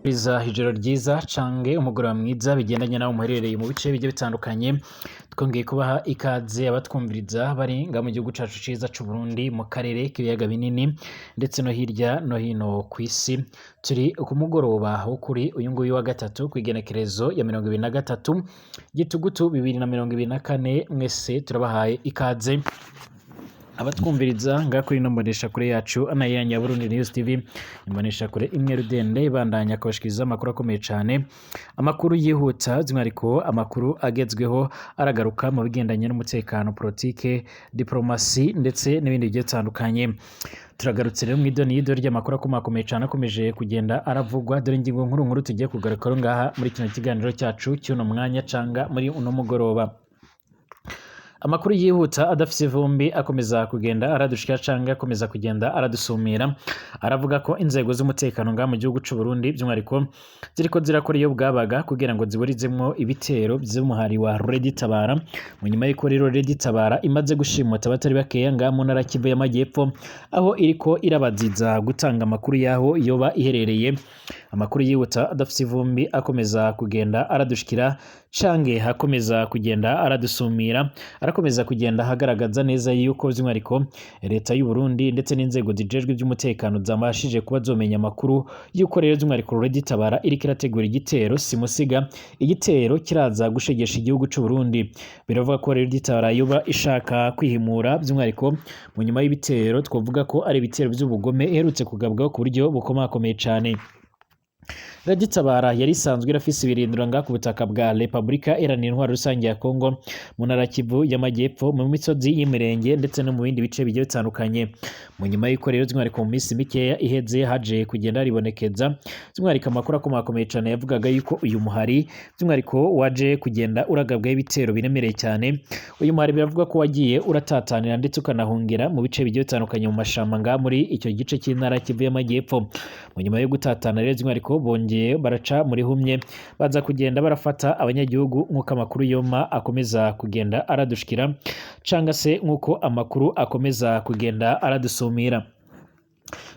Biza ijoro ryiza cange umugoroba mwiza bigendanye naho muherereye mu bice bigiye bitandukanye. Twongeye kubaha ikaze abatwumviriza bari nga mu gihugu cacu ciza c'u Burundi, mu karere k'ibiyaga binini ndetse no hirya no hino kw'isi. Turi ku mugoroba wo kuri uyu nguyu wa gatatu, kw'igenekerezo ya 23 Gitugutu 2024. Mwese turabahaye ikaze abatwumviriza ngaha kuri ino mboneshakure yacu anayanyu ya Burundi News TV, imboneshakure imwe rudende ibandanya kubashikiriza amakuru akomeye cane, amakuru yihuta, by'umwihariko amakuru agezweho aragaruka mu bigendanye n'umutekano, politike, diplomasi ndetse n'ibindi bigiye bitandukanye. Turagarutse rero mw'idoni y'ido ry'amakuru akomakomeye cane akomeje kugenda aravugwa. Dore ingingo nkuru nkuru tugiye kugarukaho ngaha muri kino kiganiro cyacu cy'uno mwanya canga muri uno mugoroba. Amakuru yihuta adafise ivumbi akomeza kugenda aradushikira canke akomeza kugenda aradusumira aravuga ko inzego z'umutekano ngaha mu gihugu c'u Burundi by'umwihariko ziriko zirakora iyo bwabaga kugira ngo ziburizemwo ibitero vy'umuhari wa Red Tabara, mu nyuma y'uko rero Red Tabara imaze gushimuta abatari bakeya ngaha mu ntara Kivu y'Amajyepfo, aho iriko irabaziza gutanga amakuru y'aho yoba iherereye. Amakuru yihuta adafise ivumbi akomeza kugenda aradushikira canke akomeza kugenda aradusumira arakomeza kugenda agaragaza neza yuko by'umwihariko leta y'u Burundi ndetse n'inzego zijejwe iby'umutekano zamashije kuba zomenya amakuru yuko rero by'umwihariko Red Tabara iriko irategura igitero simusiga, igitero kiraza gushegesha igihugu c'u Burundi. Biravuga ko Red Tabara yoba ishaka kwihimura by'umwihariko mu nyuma y'ibitero twavuga ko ari ibitero by'ubugome iherutse kugabwaho ku buryo bukomakomeye cane. Red Tabara yari isanzwe irafise ibirindiro ngaha ku butaka bwa Repubulika Iharanira Intwaro Rusange ya Kongo, mu ntara Kivu y'Amajyepfo, mu misozi y'Imirenge ndetse no mu bindi bice bigiye bitandukanye. Mu nyuma y'uko rero by'umwihariko mu minsi mikeya iheze haje kugenda haribonekeza by'umwihariko amakuru akomakomeye cane yavugaga yuko uyu muhari by'umwihariko waje kugenda uragabwaho ibitero biremereye cyane. Uyu muhari biravuga ko wagiye uratatanira ndetse ukanahungira mu bice bigiye bitandukanye mu mashamba ngaha muri icyo gice cy'intara Kivu y'Amajyepfo. Mu nyuma yo gutatana rero by'umwihariko bongeye baraca muri humye, baza kugenda barafata abanyagihugu nk'uko amakuru yoma akomeza kugenda aradushikira canga se nk'uko amakuru akomeza kugenda aradusumira.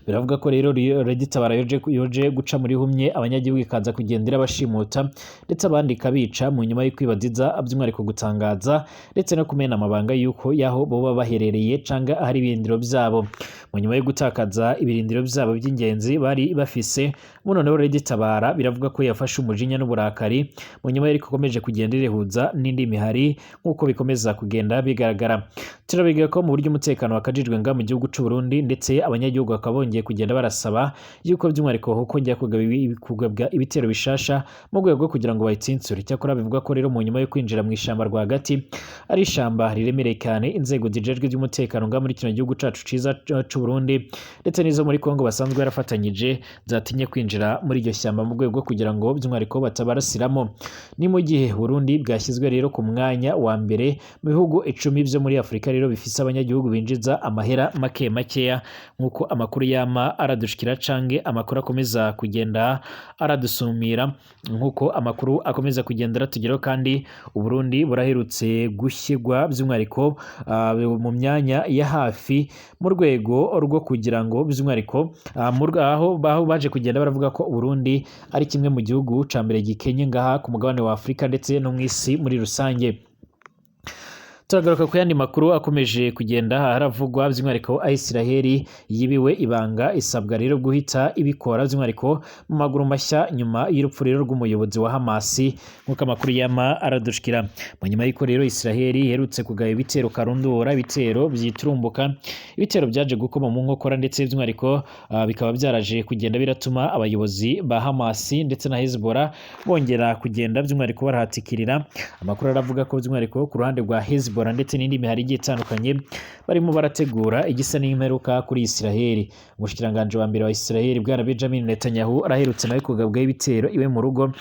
Biravuga ko rero Red Tabara yoje guca muri humye abanyagihugu, ikaza kugenda irabashimuta ndetse abandi ikabica, mu nyuma yo kwibaziza by'umwihariko gutangaza ndetse no kumena amabanga yuko yaho boba baherereye canga ahari ibirindiro byabo. Mu nyuma yo gutakaza ibirindiro byabo by'ingenzi bari bafise, noneho Red Tabara biravuga ko yafashe umujinya n'uburakari, mu nyuma y'uko ikomeje kugenda irehuza n'indi mihari nk'uko bikomeza kugenda bigaragara. Turabiga ko mu buryo umutekano wakajijwe nga mu gihugu c'u Burundi, ndetse abanyagihugu bakaba bongeye kugenda barasaba yuko by'umwihariko hokongera kugabwa ibitero bishasha mu rwego rwo kugira ngo bayitsinsure. Icyakora bivuga ko rero mu nyuma yo kwinjira mu ishamba rwagati, ari ishamba riremereye cyane, inzego zijejwe iby'umutekano nga muri kino gihugu cacu ciza c'u Burundi ndetse n'izo muri Kongo basanzwe barafatanyije zatinye kwinjira muri iryo shyamba mu rwego rwo kugira ngo by'umwihariko batabarasiramo. Ni mu gihe Burundi bwashyizwe rero ku mwanya wa mbere mu bihugu 10 vyo muri Afurika rero bifise abanyagihugu binjiza amahera make makeya, nk'uko amakuru yama aradushikira cange amakuru akomeza kugenda aradusumira, nk'uko amakuru akomeza kugenda aratugeraho. Kandi Uburundi buraherutse gushyirwa by'umwihariko mu myanya ya hafi mu rwego rwo kugira ngo by'umwihariko aho baje kugenda baravuga ko Uburundi ari kimwe mu gihugu ca mbere gikenye ngaha ku mugabane wa Afurika ndetse no mw'isi muri rusange. Turagaruka ku yandi makuru akomeje kugenda haravugwa, by'umwihariko Isiraheli yibiwe ibanga, isabwa rero guhita ibikora by'umwihariko mu maguru mashya nyuma y'urupfu rero rw'umuyobozi wa Hamasi, nk'uko amakuru yama aradushikira. Mu nyuma y'uko rero Isiraheli iherutse kugaba ibitero karundura, ibitero byiturumbuka, ibitero byaje gukoma mu nkokora ndetse by'umwihariko bikaba byaraje kugenda biratuma abayobozi ba Hamasi ndetse na Hezbollah bongera kugenda by'umwihariko barahatikirira. Amakuru aravuga ko by'umwihariko ku ruhande rwa Hezbollah ndetse n'indi mihari igiye itandukanye barimo barategura igisa n'imperuka kuri Isiraheli. Umushikiranganji wa mbere wa Isiraheli bwana Benjamin Netanyahu araherutse nawe kugabwaho ibitero iwe mu rugo,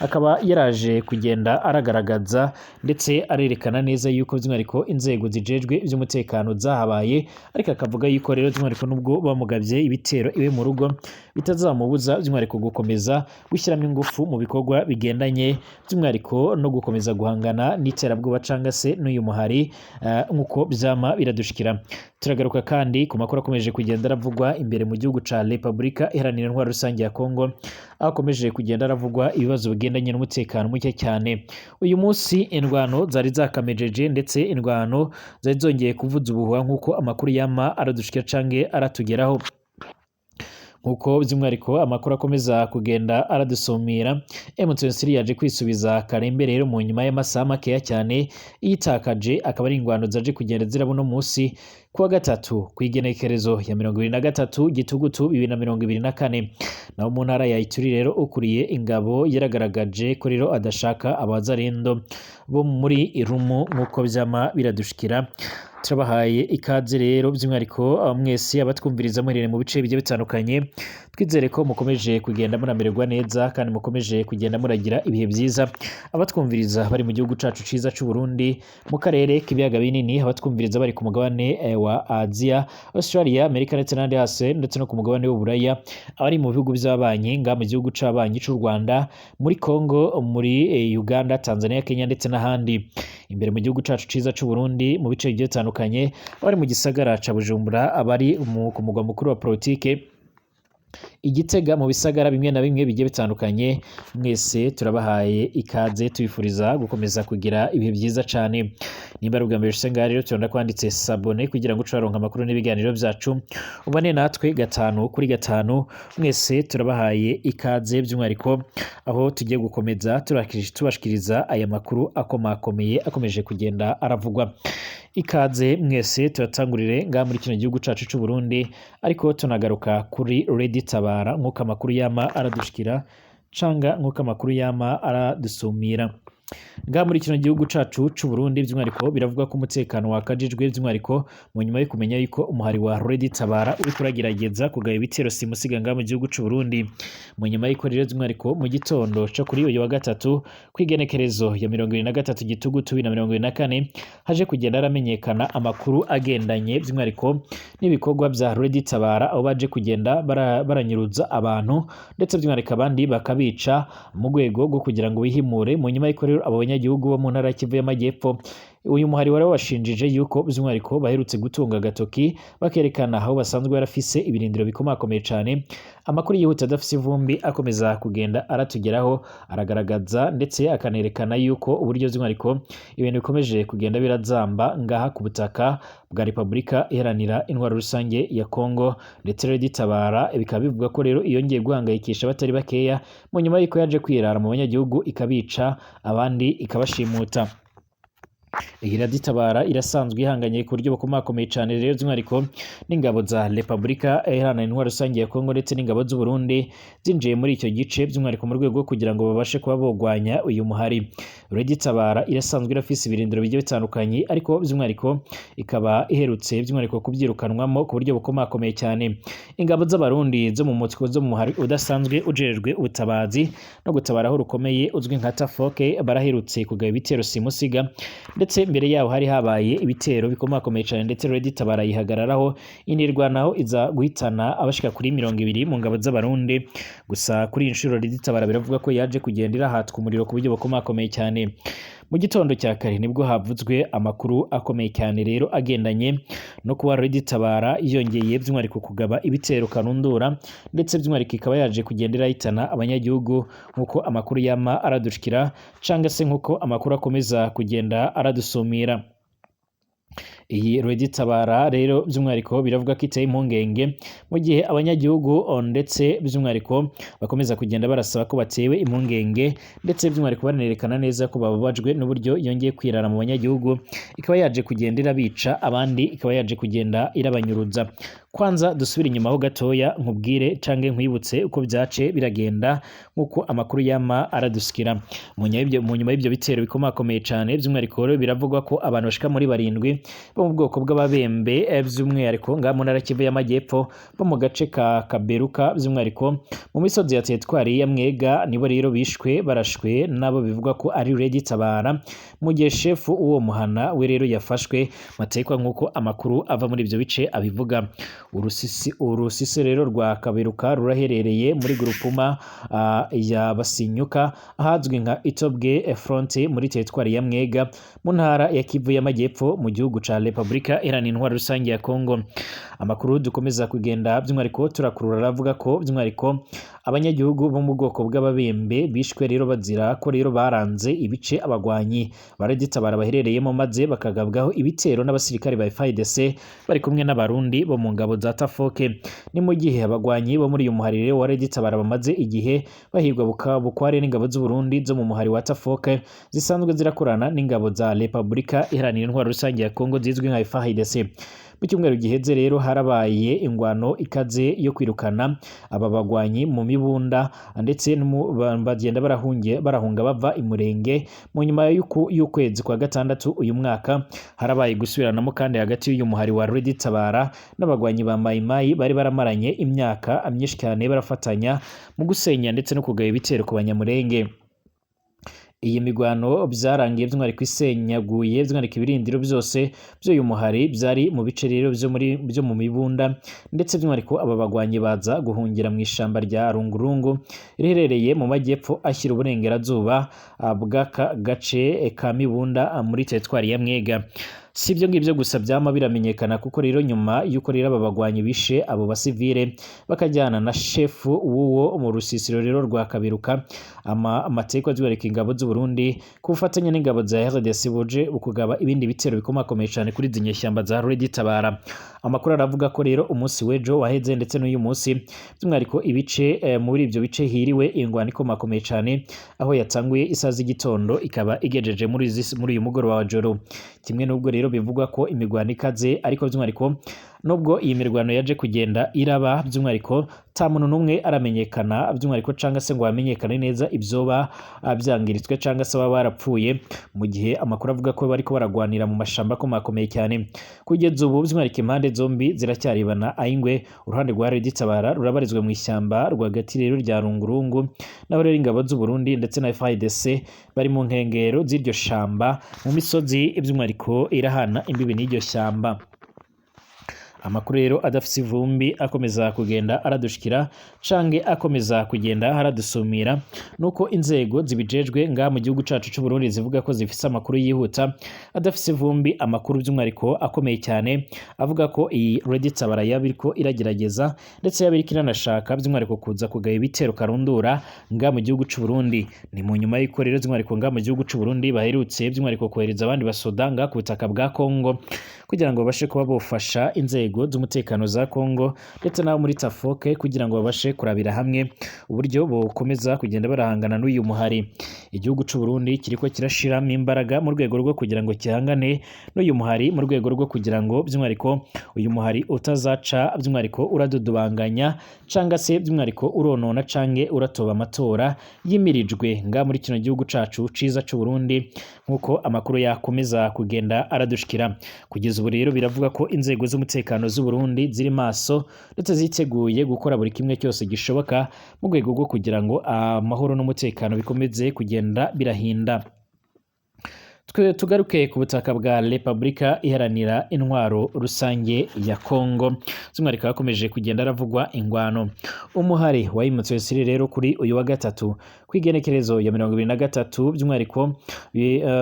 akaba yaraje kugenda aragaragaza ndetse arerekana neza yuko by'umwihariko inzego zijejwe iby'umutekano zahabaye, ariko akavuga yuko rero by'umwihariko nubwo bamugabye ibitero iwe mu rugo bitazamubuza by'umwihariko gukomeza gushyiramo ingufu mu bikorwa bigendanye by'umwihariko no gukomeza guhangana n'iterabwoba canga se n'uyu muhari, nk'uko byama biradushikira. aradushikira. Turagaruka kandi ku makuru akomeje kugenda aravugwa imbere mu gihugu ca Repubulika Iharanira Intwaro Rusange ya Kongo, aho akomeje kugenda aravugwa ibibazo bigendanye n'umutekano muke cyane. Uyu munsi indwano zari zakamejeje, ndetse indwano zari zongeye kuvuza ubuhuha nk'uko amakuru yama aradushikira canke aratugeraho. Nkuko by'umwihariko amakuru akomeza kugenda aradusumira, M23 yaje kwisubiza Karembe rero mu nyuma y'amasaha makeya cyane yitakaje, akaba ari ingwano zaje kugenda ziraba uno munsi kuwa gatatu kw'igenekerezo ya 23 Gitugutu 2024. Naho mu ntara ya Ituri rero, ukuriye ingabo yaragaragaje ko rero adashaka abazarendo bo muri Irumu nk'uko vyama biradushikira. Turabahaye ikaze rero by'umwihariko mwese abatwumviriza muherereye mu bice bigiye bitandukanye, twizere ko mukomeje kugenda muramererwa neza kandi mukomeje kugenda muragira ibihe byiza. Abatwumviriza bari mu gihugu cacu ciza c'u Burundi, mu karere k'ibiyaga binini, abatwumviriza bari ku mugabane wa Aziya, Australia, Amerika ndetse n'ahandi hose, ndetse no ku mugabane w'Uburaya, abari mu bihugu by'abanyi nga mu gihugu c'abanyi c'u Rwanda, muri Congo, muri Uganda, Tanzania, Kenya ndetse n'ahandi. Imbere mu gihugu cacu ciza c'u Burundi, mu bice bigiye bitandukanye, abari mu gisagara ca Bujumbura, abari ku mugwa mukuru wa politike Igitega, mu bisagara bimwe na bimwe bigiye bitandukanye, mwese turabahaye ikaze, tubifuriza gukomeza kugira ibihe byiza cane. Nimba ari ubwa mbere ushitse ngaha rero, turabona kwanditse s'abonner kugira ngo uce waronka amakuru n'ibiganiro vyacu, ubane natwe gatanu kuri gatanu. Mwese turabahaye ikaze by'umwihariko aho tugiye gukomeza tubashikiriza aya makuru akomakomeye akomeje kugenda aravugwa. Ikaze mwese. Turatangurire ngaha muri kino gihugu cacu c'u Burundi, ariko tunagaruka kuri Red Tabara nk'uko amakuru yama aradushikira canga nk'uko amakuru yama aradusumira. Ngaha muri kino gihugu cacu c'u Burundi, by'umwihariko biravuga ko umutekano wakajijwe, by'umwihariko mu nyuma yo kumenya yuko umuhari wa Red Tabara uriko uragerageza kugaba ibitero simusiga ngaha mu gihugu c'u Burundi. Mu nyuma y'uko rero by'umwihariko mu gitondo co kuri uyu wa gatatu kw'igenekerezo ya 23 Gitugutu 2024 haje kugenda haramenyekana amakuru agendanye by'umwihariko n'ibikorwa vya Red Tabara, aho baje kugenda baranyuruza abantu ndetse by'umwihariko abandi bakabica mu rwego rwo kugira ngo bihimure. Mu nyuma y'uko rero abo banyagihugu bo mu ntara ya Kivu y'Amajyepfo, uyu muhari wari wabashinjije yuko by'umwihariko baherutse gutunga agatoki bakerekana aho basanzwe barafise ibirindiro bikomakomeye cane, amakuru yihuta adafise ivumbi akomeza kugenda aratugeraho aragaragaza ndetse akanerekana yuko uburyo by'umwihariko ibintu bikomeje kugenda birazamba ngaha ku butaka bwa Repubulika Iharanira Intwaro Rusange ya Kongo. Ndetse rero Tabara bikaba bivuga ko rero yongeye guhangayikisha abatari bakeya mu nyuma y'uko yaje kwirara mu banyagihugu ikabica, abandi ikabashimuta. Iyi Raditabara irasanzwe ihanganye ku buryo bukomakomeye cane rero by'umwihariko n'ingabo za Repubulika Iharanira Intwaro Rusange ya Kongo ndetse n'ingabo z'u Burundi zinjiye muri icyo gice by'umwihariko mu rwego rwo kugira ngo babashe kuba bogwanya uyu muhari. Raditabara irasanzwe irafise ibirindiro bigiye bitandukanye, ariko by'umwihariko ikaba iherutse by'umwihariko kubyirukanwamo ku buryo bukomakomeye cyane. Ingabo z'Abarundi zo mu mutwe zo mu muhari udasanzwe ujejwe ubutabazi no gutabara aho rukomeye uzwi nka Tafoke baraherutse kugaba ibitero simusiga, ndetse mbere yaho hari habaye ibitero bikomakomeye cyane, ndetse Red Tabara yihagararaho inirwanaho iza guhitana abashika kuri 20 mu ngabo z'Abarundi. Gusa kuri iyi nshuro Red Tabara biravuga ko yaje kugenda irahatwa umuriro ku buryo bukomakomeye cyane. Mu gitondo cya kare nibwo havuzwe amakuru akomeye cyane rero agendanye no kuba Red Tabara yongeye by'umwihariko kugaba ibitero kanundura, ndetse by'umwihariko ikaba yaje kugenda irahitana abanyagihugu nk'uko amakuru yama aradushikira canga se nk'uko amakuru akomeza kugenda aradusumira. Iyi Red Tabara rero by'umwihariko biravuga ko iteye impungenge mu gihe abanyagihugu ndetse by'umwihariko bakomeza kugenda barasaba ko batewe impungenge, ndetse by'umwihariko banerekana neza ko bababajwe n'uburyo yongeye kwirara mu banyagihugu, ikaba yaje kugenda irabica, abandi ikaba yaje kugenda irabanyuruza. Kwanza dusubire inyuma ho gatoya nkubwire canke nkwibutse uko byace biragenda nk'uko amakuru yama aradusikira. Mu nyuma y'ibyo bitero bikomakomeye cane by'umwihariko rero biravugwa ko abantu bashika muri 7 bo mu bwoko bw'ababembe by'umwihariko ngaha mu ntara Kivu y'Amajyepfo bo mu gace ka Kaberuka by'umwihariko mu misozi ya teritwari ya Mwega nibo rero bishwe barashwe nabo bivugwa ko ari Red Tabara, mu gihe shefu uwo muhana we rero yafashwe matekwa nk'uko amakuru ava muri ibyo bice abivuga. Urusisi rero rwa Kaberuka ruraherereye muri grupuma ya Basinyuka ahazwi nka Itobwe Front muri teritwari ya Mwega mu ntara ya Kivu y'Amajyepfo mu gihugu ca Republika Iharanira Intwaro Rusange ya Kongo. Amakuru dukomeza kugenda by'umwihariko turakurura aravuga ko by'umwihariko abanyagihugu bo mu bwoko bw'ababembe bishwe rero bazira ko rero baranze ibice abagwanyi baragitabara baherereyemo, maze bakagabwaho ibitero n'abasirikare ba FARDC bari kumwe n'abarundi bo mu ngabo za Tafoke. Ni mu gihe abagwanyi bo muri uyu muhari rero waragitabara bamaze igihe bahigwa bukware n'ingabo z'u Burundi zo mu muhari wa Tafoke zisanzwe zirakorana n'ingabo za Republika Iharanira Intwaro Rusange ya Kongo zizwi nka FARDC. Mu cyumweru giheze rero harabaye ingwano ikaze yo kwirukana aba bagwanyi mu mibunda, ndetse bagenda barahunga bava imurenge. Mu nyuma y'ukwezi kwa gatandatu uyu mwaka harabaye gusubiranamo kandi hagati y'uyu muhari wa Red Tabara n'abagwanyi ba Mai Mai bari baramaranye imyaka myinshi cyane barafatanya mu gusenya ndetse no kugaba ibitero ku banyamurenge. Iyi migwano byarangiye by'umwihariko isenyaguye by'umwihariko ibirindiro byose by'uyu muhari byari mu bice rero byo mu mibunda, ndetse by'umwihariko aba bagwanyi baza guhungira mu ishamba rya Rungurungu riherereye mu majyepfo ashyira uburengerazuba bw'aka gace ka Mibunda muri teritwari ya Mwega. Si ibyo ngibyo gusa byama biramenyekana, kuko rero nyuma y'uko rero aba bagwanyi bishe abo basivile bakajyana na shefu w'uwo mu rusisiro rero rwa Kaberuka, amateka by'umwihariko ingabo z'u Burundi ku bufatanye n'ingabo za RDC buje kugaba ibindi bitero bikomakomeye cyane kuri izi nyeshyamba za Red Tabara. Amakuru aravuga ko rero umunsi w'ejo waheze ndetse n'uyu munsi by'umwihariko ibice muri ibyo bice hiriwe ingwano ikomakomeye cyane, aho yatanguye isaha z'igitondo ikaba igejeje muri uyu mugoroba wa joro. Kimwe n'ubwo rero bivugwa ko imigwano ikaze, ariko by'umwihariko nubwo iyi mirwano yaje kugenda iraba by'umwihariko ta muntu n'umwe aramenyekana by'umwihariko cyangwa se ngo hamenyekane neza ibyoba byangiritse cyangwa se baba barapfuye, mu gihe amakuru avuga ko bariko baragwanira mu mashamba akomakomeye cyane. Kugeza ubu by'umwihariko impande zombi ziracyarebana ayingwe. Uruhande rwa Red Tabara rurabarizwa mu ishyamba rwagati rero rya Rungurungu, naho rero ingabo z'u Burundi ndetse na FARDC bari mu nkengero z'iryo shamba mu misozi by'umwihariko irahana imbibi n'iryo shyamba. Amakuru rero adafise ivumbi akomeza kugenda aradushikira canke akomeza kugenda aradusumira nuko inzego zibijejwe nga mu gihugu cacu c'u Burundi zivuga ko zifise amakuru yihuta adafise ivumbi, amakuru by'umwihariko akomeye cyane avuga ko iyi Red Tabara yabiriko iragerageza ndetse yabiriko iranashaka by'umwihariko kuza kugaba ibitero karundura nga mu gihugu c'u Burundi. Ni mu nyuma y'uko rero by'umwihariko nga mu gihugu c'u Burundi baherutse by'umwihariko kohereza abandi basoda nga ku butaka bwa Kongo kugira ngo babashe kuba bofasha inzego z'umutekano za Kongo ndetse n'abo muri Tafoke kugira ngo babashe kurabira hamwe uburyo bokomeza kugenda barahangana n'uyu muhari. Igihugu c'u Burundi kiriko kirashiramo imbaraga mu rwego rwo kugira ngo gihangane n'uyu muhari, mu rwego rwo kugira ngo by'umwihariko uyu muhari utazaca by'umwihariko uradudubanganya canga se by'umwihariko uronona canke uratoba amatora yimirijwe nga muri kino gihugu cacu ciza c'u Burundi, nkuko amakuru yakomeza kugenda aradushikira. Kugeza ubu rero biravuga ko inzego z'umutekano z'u Burundi ziri maso ndetse ziteguye gukora buri kimwe cyose gishoboka mu rwego rwo kugira ngo amahoro n'umutekano bikomeze kugenda birahinda. Twe tugaruke ku butaka bwa Republika Iharanira Intwaro Rusange ya Kongo, by'umwihariko hakomeje kugenda haravugwa ingwano. Umuhari wayimutse Siri rero kuri uyu wa gatatu kw'igenekerezo ya 23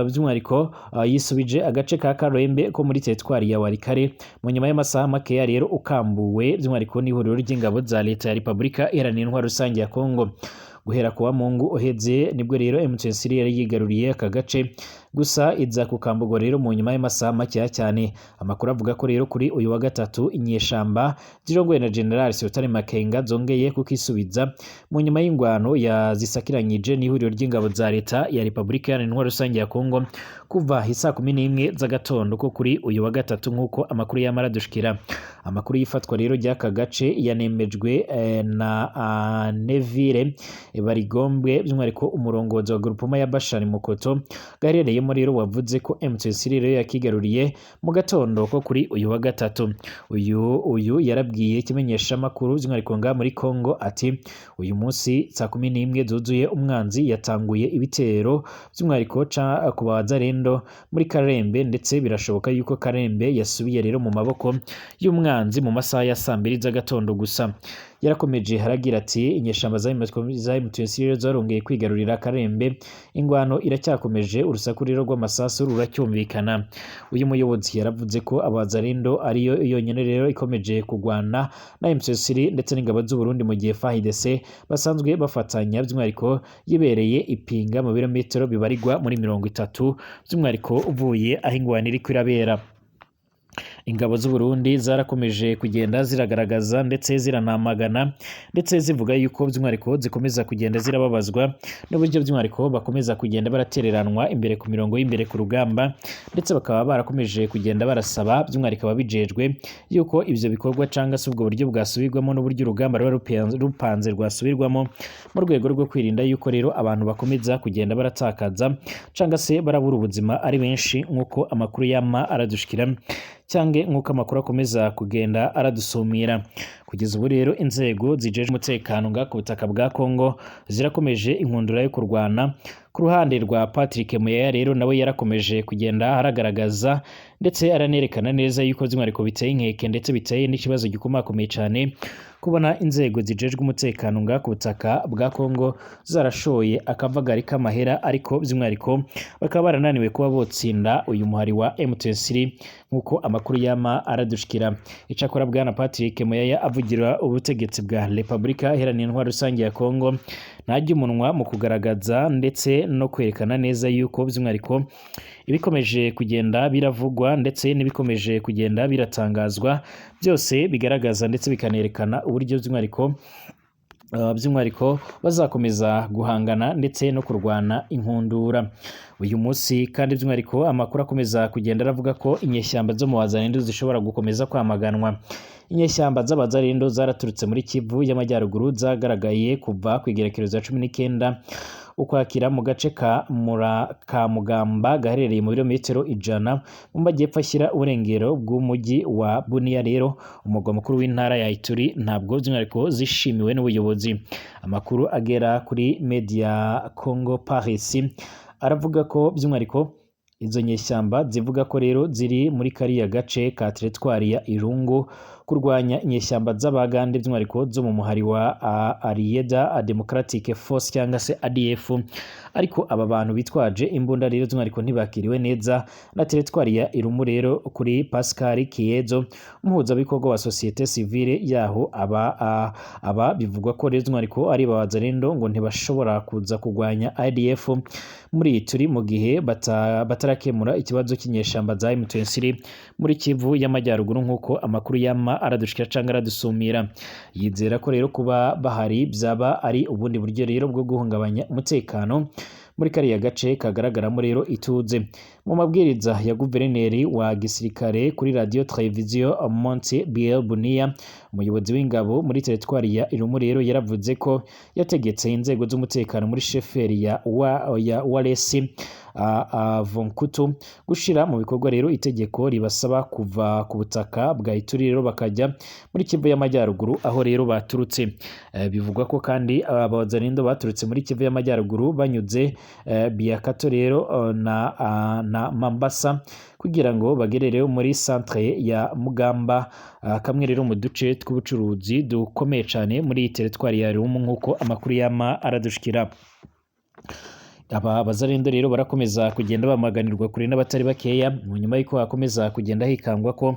by'umwihariko yisubije agace ka Karembe ko muri teritwari ya Walikale mu nyuma y'amasaha makeya rero ukambuwe by'umwihariko n'ihuriro ry'ingabo za leta ya Republika Iharanira Intwaro Rusange ya Kongo. Guhera kuwa Mungu uheze nibwo rero M23 yari yigaruriye aka gace, gusa iza kukambugwa rero mu nyuma y'amasaha makeya cyane. Amakuru avuga ko rero kuri uyu wa gatatu inyeshamba zirongowe na General Sultan Makenga zongeye kukisubiza mu nyuma y'ingwano ya zisakiranyije n'ihuriro ry'ingabo za leta ya Republika Iharanira Intwaro Rusange ya Kongo kuva isaa 11 z'agatondo ko kuri uyu wa gatatu, nk'uko amakuru yamara dushikira. Amakuru y'ifatwa rero ry'aka gace yanemejwe na Neville Barigombwe by'umwihariko umurongozi wa groupement ya Bashari Mukoto gaherereye Giherereyemo rero wavuze ko M23 rero yakigaruriye mu gatondo ko kuri uyu wa gatatu. Uyu yarabwiye ikimenyeshamakuru by'umwihariko ngaha muri Congo ati: "Uyu munsi saa 11 zuzuye umwanzi yatanguye ibitero by'umwihariko ca ku Bazarendo muri Karembe, ndetse birashoboka yuko Karembe yasubiye rero mu maboko y'umwanzi mu masaha ya saa 2 z'agatondo gusa." Yarakomeje haragira ati: "Inyeshamba za M23 rero zarongeye kwigarurira Karembe, ingwano iracyakomeje, urusaku rero rw'amasasu ruracyumvikana." Uyu muyobozi yaravuze ko Abazarendo ariyo yonyine rero ikomeje kugwana na M23 ndetse n'ingabo z'u Burundi, mu gihe FARDC basanzwe bafatanya by'umwihariko yibereye ipinga mu birometero bibarirwa muri 30 by'umwihariko uvuye aho ingwano iriko irabera. Ingabo z'u Burundi zarakomeje kugenda ziragaragaza ndetse ziranamagana ndetse zivuga yuko by'umwihariko zikomeza kugenda zirababazwa n'uburyo by'umwihariko bakomeza kugenda baratereranwa imbere ku mirongo y'imbere ku rugamba, ndetse bakaba barakomeje kugenda barasaba by'umwihariko ababijejwe yuko ivyo bikorwa canga se ubwo buryo bwasubirwamo n'uburyo urugamba ruba rupanze rwasubirwamo, mu rwego rwo kwirinda yuko rero abantu bakomeza kugenda baratakaza canga se barabura ubuzima ari benshi, nk'uko amakuru yama aradushikira cyange nk'uko amakuru akomeza kugenda aradusumira. Kugeza ubu rero inzego zijejwe umutekano nga ku butaka bwa Congo zirakomeje inkundura yo kurwana. Ku ruhande rwa Patrick Muyaya rero nawe yarakomeje kugenda aragaragaza ndetse aranerekana neza yuko by'umwihariko biteye inkeke ndetse biteye n'ikibazo gikomakomeye cyane kubona inzego zijejwe umutekano nga ku butaka bwa Congo zarashoye akavagari k'amahera, ariko by'umwihariko bakaba barananiwe kuba botsinda uyu muhari wa M23 nk'uko amakuru yama aradushikira. Icakora bwana Patrick Muyaya avugira ubutegetsi bwa Republika Iharanira Intwaro Rusange ya Congo ntajya umunwa mu kugaragaza ndetse no kwerekana neza yuko by'umwihariko ibikomeje kugenda biravugwa ndetse n'ibikomeje kugenda biratangazwa byose bigaragaza ndetse bikanerekana uburyo by'umwihariko bazakomeza guhangana ndetse no kurwana inkundura. Uyu munsi kandi by'umwihariko amakuru akomeza kugenda aravuga ko inyeshyamba zo mu Wazalendo zishobora gukomeza kwamaganwa. Inyeshyamba z'Abazalendo zaraturutse muri Kivu y'Amajyaruguru zagaragaye kuva ku igerekerezo ya 19 Ukwakira mu gace ka Mugamba gaherereye mu birometero 100 mu majyepfo ashyira uburengero bw'umujyi wa Bunia, rero umugwa mukuru w'intara ya Ituri, ntabwo by'umwihariko zishimiwe n'ubuyobozi. Amakuru agera kuri Media Congo Paris aravuga ko by'umwihariko izo nyeshyamba zivuga ko rero ziri muri kariya gace ka teritwari ya Irungu kurwanya inyeshyamba z'Abagande by'umwihariko zo mu muhari wa Arieda Democratic Force cyangwa se ADF, ariko aba bantu bitwaje imbunda rero by'umwihariko ntibakiriwe neza na teritwari ya Irumu. Rero kuri Pascal Kiyezo, umuhuzabikorwa wa societe civile yaho, aba bivugwa ko rero by'umwihariko ari Abazalendo ngo ntibashobora kuza kurwanya ADF muri turi mu gihe batarakemura ikibazo cy'inyeshyamba za M23 muri Kivu y'Amajyaruguru, nk'uko amakuru yama aradushikira cyangwa aradusumira. Yizera ko rero kuba bahari byaba ari ubundi buryo rero bwo guhungabanya umutekano muri kariya gace kagaragaramo rero ituze. Mu mabwiriza ya guverineri wa gisirikare kuri radio televiziyo Monte Biel Bunia, umuyobozi w'ingabo muri teritwari ya Irumu rero yaravuze ko yategetse inzego z'umutekano muri sheferi ya Walesi Vonkutu gushira mu bikorwa rero itegeko ribasaba kuva ku butaka bwa Ituri rero bakajya muri Kivu y'Amajyaruguru aho rero baturutse. Bivugwa ko kandi Abazalendo baturutse muri Kivu y'Amajyaruguru banyuze Biakato rero na Mambasa kugira ngo bagere rero muri centre ya Mugamba, kamwe rero mu duce tw'ubucuruzi dukomeye cyane muri teritwari ya Rumu, nk'uko amakuru yama aradushikira. Aba Bazalendo rero barakomeza kugenda bamaganirwa kure n'abatari bakeya mu nyuma y'uko hakomeza kugenda hikangwa ko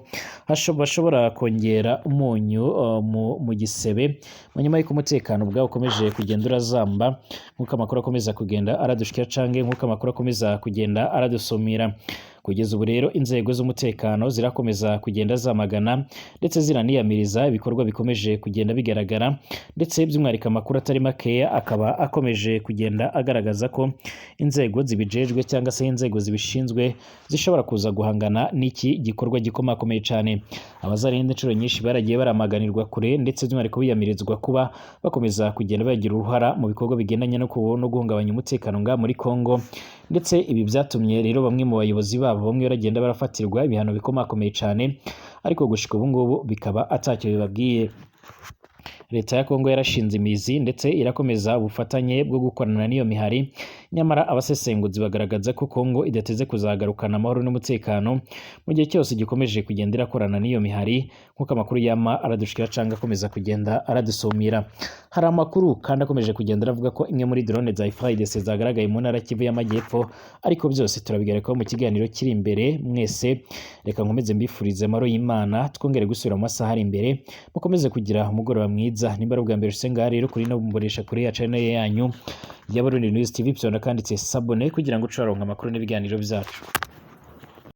bashobora kongera umunyu mu gisebe, mu nyuma y'uko umutekano ubwawo ukomeje kugenda urazamba, nk'uko amakuru akomeza kugenda aradushikira cange nk'uko amakuru akomeza kugenda aradusumira. Kugeza ubu rero inzego z'umutekano zirakomeza kugenda zamagana ndetse ziraniyamiriza ibikorwa bikomeje kugenda bigaragara, ndetse by'umwihariko amakuru atari makeya akaba akomeje kugenda agaragaza ko inzego zibijejwe cyangwa se inzego zibishinzwe zishobora kuza guhangana n'iki gikorwa gikomakomeye cyane. Abazarinda inshuro nyinshi baragiye baramaganirwa kure ndetse by'umwihariko biyamirizwa kuba bakomeza kugenda bagira uruhara mu bikorwa bigendanye no guhungabanya umutekano ngaha muri Kongo, ndetse ibi byatumye rero bamwe mu bayobozi babo bamwe baragenda barafatirwa ibihano bikomakomeye cyane, ariko gushika ubu ngubu bikaba atacyo bibabwiye. Leta ya Kongo yarashinze imizi ndetse irakomeza ubufatanye bwo gukorana n'iyo mihari, nyamara abasesenguzi bagaragaza ko Kongo idateze kuzagarukana amahoro n'umutekano mu gihe cyose gikomeje kugenda irakorana n'iyo mihari, nk'uko amakuru yama aradushikira cyangwa akomeza kugenda aradusumira. Hari amakuru kandi akomeje kugenda aravuga ko imwe muri drone za FARDC zagaragaye mu ntara Kivu y'Amajyepfo, ariko byose turabigarikaho mu kiganiro kiri imbere. Mwese reka nkomeze mbifurize amahoro y'Imana, twongere gusubira mu masaha ari imbere, mukomeze kugira umugoroba mwiza. Nimba ari ubwa mbere ushitse ngaha rero kuri no mbonesha kuri ya channel yanyu ya Burundi News TV, byona kanditse sabone kugira ngo uce waronka amakuru n'ibiganiro byacu.